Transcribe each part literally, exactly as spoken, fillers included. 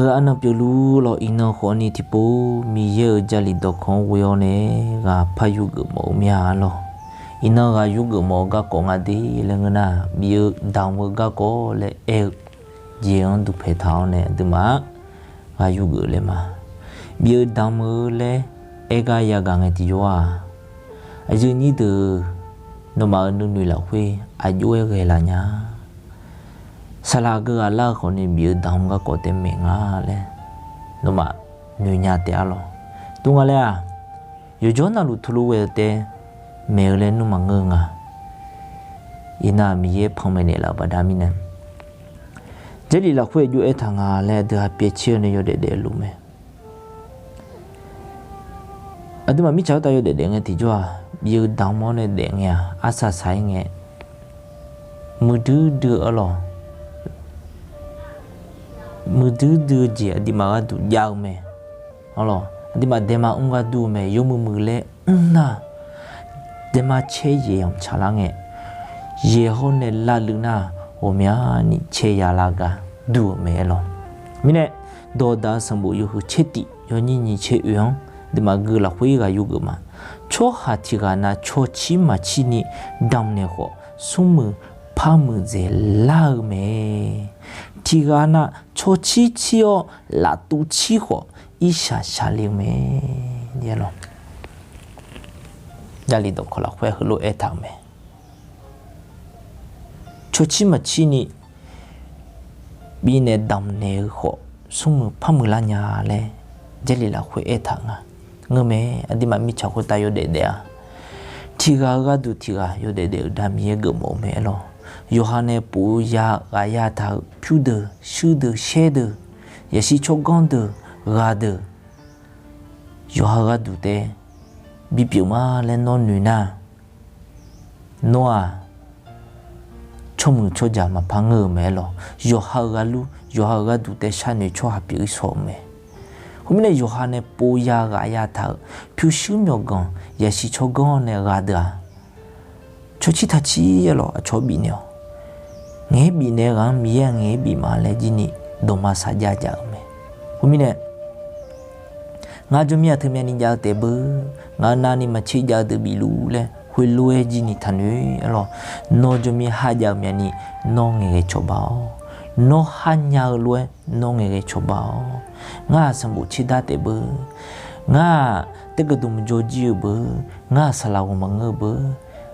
Heu arnan pyeufluf lawq. Iqnan khawfni tiqpov Miqyaer-euq Jarlif dawqkawq-anr ghoe-awr nae ghaq par yurgeuf mawf-eu mir-a lawq. Iqnan ghaq yurgeuf mawf-eu garkawv nga de laer ngeur nar, bif-eu damq-eu garkawv laer aer-eu jeq-anr duqpaeq taq-awr nae aqduimaf-anr ghaq yurgeuf laer ma. Bif-eu damq-eu laer aer gar yagaq ngae tiqjawr-aq, aqyuif nyir deuq, nawmaf-euq nuinoeq lafkhoer aqjox-aer ghae laf nya. Saqlaq geughaq lar-eu khawfni bif-eu damq-eu garkawv tae maeq nga laer nawmaf noeq nya taef-a lawq. Tov nga laer-aq, yawqjawr navluf teulof ghae-eu tae maeq-eu laer nmr maqngeur-eu nga. Iqnan Miqyaer panmaeq naeqlaf-euq baqda mirnae, Jarlif lafkhoer aqjox aertaq nga laer aqdui ha pyaev tser-eu nae yawdaef daef-eu luf mae. Aqduimaf mirtsaq khoertav yawdaef daef ngae tiqjawr-aq, bif-eu damq-awr nae daef ngae-aq, arsaq saq-ir ngae, muiqdui dui-eu arlawq, muiqdui dui-eu jeq aqduimaf gharduq jav-eu mae. Arlawq, aqduimaf daema mr gharduq-eu mae. Yawmuiq muiq laer mr nar, daema caer yaeq-anr tsaqlar ngae, yaeq hawr nae lavluiv nar, ghawqmyani caer ya lar gar dur-euq mae lawq. Mirnae, dawqdaq-eu sanqbof yawhuiq tser tif yawnyir nyiq tser oe-anr aqduimaf gui lafkhoer ghaq yurgeuf ma. Tsawrhaq tiq ghaq na cawcir maqcir ni damqnaeq khawf, smrmuiq parmuiq dzaeqlar-eu mae. Tiq ghaq na cawcir cir-awr laftuv cir khawf, irshaq shaqle-eu mae. Jarlif dawqkawq lafkhoer heulof aertaq-euq mae. Cawcir maqcir ni bifnaeq damqnaeq-eu khawf, smrmuiq parmuiq lar nya laer Jarlif lafkhoer aertaq nga. Ngeur mae, aqduimaf mirtsaq khoertav yawdaef daef-a. Tiq ghaq-eu gharduq tiq ghaq yawdaef daef-euq da Miqyaer geufmawf-eu mae lawq. Yawqha nae pov ya ghaq ya taq-euq pyurdeuq shuirdeuq shaerdeuq, yaqshir tsawrganr deuq ghaq deuq, yawqha-eu gharduq tae bipyeuf ma laer nawr noeq nar, nawr-aq, tsawrmuiq tsawrjaq maqpar ngeur-euq mae lawq. Yawqha-euq gharluf yawqha-euq gharduq tae sharnoeq tsawrhaq pyeuf-ir shaw-euq mae. Khoermirnae, yawqha nae pov ya ghaq ya taq-euq pyurshuir myawqganq yaqshir tsawrganr nae ghaq deuq-aq, cawcir taqcir-a lawq, aqcawq-anr bifnaeq-awq. Ngaeq-aer bifnaeq-eu ghaq-anr Miqyaer-aq ngaeq-aer bif ma laer jir ni dawqma saqjav jav-euq mae. Khoermirnae, ngar jawrmir-aq teumyani jav-eu taef beu, ngaq-euq navni maqtser jav-eu deuq bifluf laer khoerlof-aer jir ni taqnoeq-a lawq. Nawr jawrmir kharjav-eu myavni nawr ngaeqghae cawba-awq. Nawr kharnya-eu lof-aer nawr ngaeqghae cawba-awq. Ngar-aq sanqbof tserdar taef beu, ngar-aq taerkeuv dmq jawrjir-eu beu, ngar-aq saqlaq ghawq maqngeur-eu beu,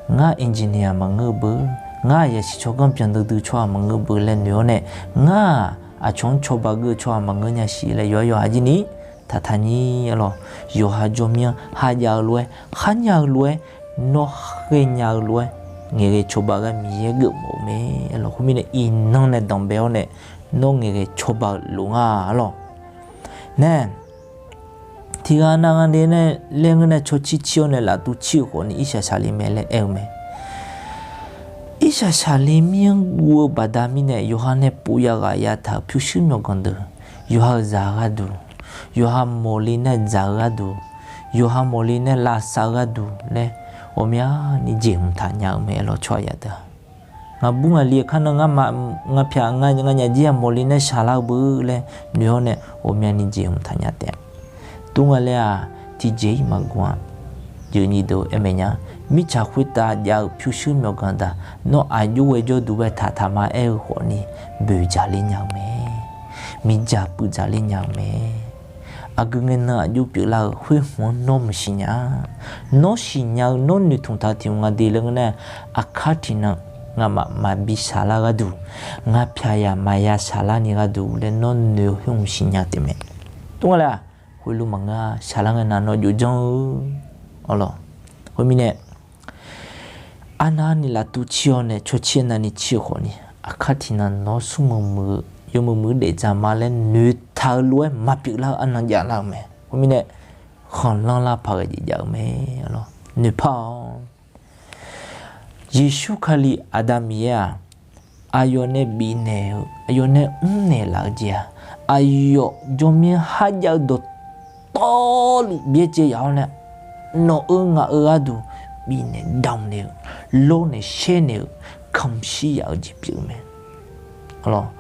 ngar engineer maqngeur-eu beu, ngar-aq yaqsiq tsawrganr byanduidui tsawrhaq maqngeur-eu beu laer noeq-awr nae, ngar-aq aqcawq-anr cawba geur-eu tsawrhaq maqngeur nya siq laer yawqha yawqha jir ni taqtaq nyir-a lawq. Yawqha jawrmir-anr kharjav-eu lof-aer, kharnya-eu lof-aer, nawr khaernya-eu lof-aer ngaeqghae cawba gar Miqyaer geufmawf-eu mae-a lawq. Khoermirnae iqnan nae danqbae-awr nae nawr ngaeqghae cawba-eu lof nga-a lawq. Nae, tiq ghaq nav nga de nae laer ngeur nae cawcir cir-awr nae laftuv cir-euq khawfni irshaq shaqle mae laer aer-eu mae. Irshaq shaqle mir-anr guv-eu baqda mirnae yawqha nae pov ya ghaq ya taq-euq pyurshuir myawqganq deuq, yawqha-euq zaq-eu gharduq, yawqha mawqle nae dzaq-eu gharduq, yawqha mawqle nae lavsav-eu gharduq laer ghawqmyani jeqhmq taq nya-eu mae-a lawq tsawrhaq yadeuq-aq. Ngaqbur ngaqli-eu kar nan ngar pyaq nganyaf jir-aq mawqle nae shaqlar-eu beu laer noeq-awr nae ghawqmyani jeqhmq taq nya taef-a. Tov nga laer-aq tiqjeq-ir maqguv-a. Yeuqnyi deuq aer maeq nya, mirtsaq khoertav jav-euq pyurshuir myawqganq daq, nawr aqjox ghae jawrduq bae taqtaq ma aer-eu khawfni boeqdzaq ler nya-eu mae. Miqdzaq puivdzaq ler nya-eu mae. Aqgeu ngae nan aqjox pyeuflar-euq khoer hmq-anr nawr maqsiq nya-a. Nawr siqnya-eu nawr noeqtmq taq tiq hmq nga de laer ngeur nar, aqkar tiqnan ngamaf maqbi shaqlar gharduq, ngaq pyaq yaq maqya shaqlar ni gharduq laer nawr noeq-eu khoer hmq siqnya taef mae. Tov nga laer-aq, khoerlof maqngeur-a. Shaqlar ngae nav nawr jov janr-eu arlawq. Khoermirnae, arnavni laftuv cir-awr nae cawcir navni cir-eu khawfni, aqkar tiqnan nawr smrmuiq muiq-eu yawmuiq muiq-eu daefdzaq ma laer noeqtaq-eu lof-aer maqpyeuf lar-eu arnan javlar-eu mae. Khoermirnae, khanqlanr lar paq ghae jeq jav-eu mae. Noeqpar-awq. Yeqsur Kali Aqda Miqyaer-aq, aqyawf nae bifnaeq-eu aqyawf nae mrnaeq laf-eu jeq-aq, aqyawf jawrmyanr kharjav-eu dawqtawvluf byaerdzae yaf-awr nae, nawq-eu ngaq-eu gharduq bifnaeq damqnaeq-eu, lawrnaeq shaernaeq-eu, kamq shir yaf-eu jeq pyeuf-eu mae. Arlawq,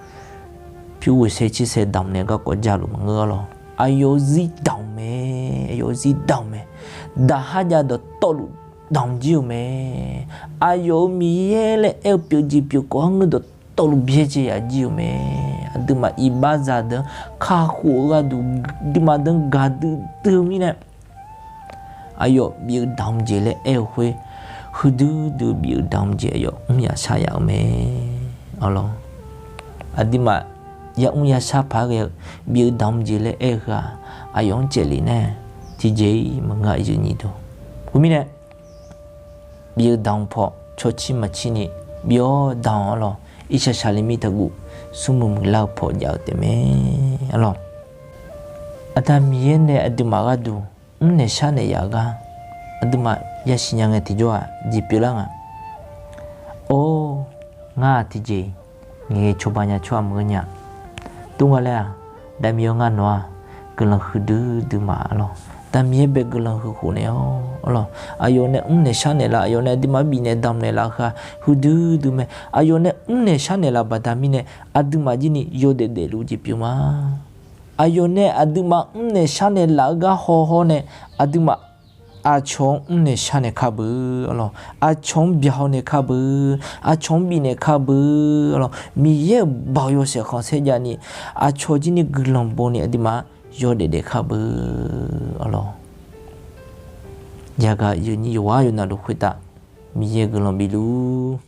pyur ghoeqsaer tsersaer damq nae garkawv jaluf maqngeur-a lawr. Aqyawf-euq zir damq mae, aqyawf-euq zir damq mae. Daqhar jav dawqtawvluf damq jir-euq mae. Aqyawf-euq Miqyaer laer aer-eu pyeuf jeq pyeuf kawv-anr ngeur dawqtawvluf byaerdzae yaf jir-euq mae. Aqduimaf iqbaxzaq deuq-anr kakhof-eu gharduq, duimaf deuq-anr gaqdui dui-eu mirnae, aqyawf bif-eu damq jeq laer aer-eu khoer, huiqdui dui bif-eu damq jeq aqyawf mr yaf shar yaf-eu mae. Arlawr, aqduimaf yamr yashar paq-aer ghae-eu bif-eu damq jeq laer aer-eu heu-aq, aqyawf-anr caevlef nae tiqjeq-iq maqngeur-a, aqyuif aqnyir deuq. Khoermirnae, bif-eu damq paw cawcir maqcir ni bif-awr damq-awr lawr, irshaq shaqle mir taqguv smrmuiq muiqlar-eu paw jav-eu taef mae. Arlawr, Aqda Miqyaer nae aqduimaf gharduq mrnaeq sharnaeq yaf-eu gar aqduimaf yasiq nya ngae tiqjawr-aq jeq pyeuflar nga. Or, ngar-aq tiqjeq-iq ngaeqghae cawba nya tsawrhaq maqngeur nya. Tov nga laer-aq, Aqda Miqyaer-awr ngar nawq-aq guiqlanq huiqdui dui ma. Arlawr, Aqda Miqyaer bae guiqlanq huiq khof naeq-awr, arlawr, aqyawf nae mrnaeq sharnaeq laf, aqyawf nae aqduimaf bifnaeq damqnaeq laf-eu heu-aq huiqdui dui mae. Aqyawf nae mrnaeq sharnaeq laf baqda mirnae, aqduimaf jir ni yawdaef daefluf jeq pyeuf ma. Aqyawf nae aqduimaf mrnaeq sharnaeq laf-eu gar hawhaw nae, aqduimaf aqcawq-anr mrnaeq sharnaeq kar beu, arlawr, aqcawq-anr byaqhaw naeq kar beu, aqcawq-anr bifnaeq kar beu, arlawr, Miqyaer-euq baoq yawshaef khanqsaer javni, aqcawq jir ni guiqlanq bawni aqduimaf yawdaef daef kar beu, arlawr. Yagaq yawnyir yawqghaq yawnavluf khoertav Miqyaer guiqlanq bifluf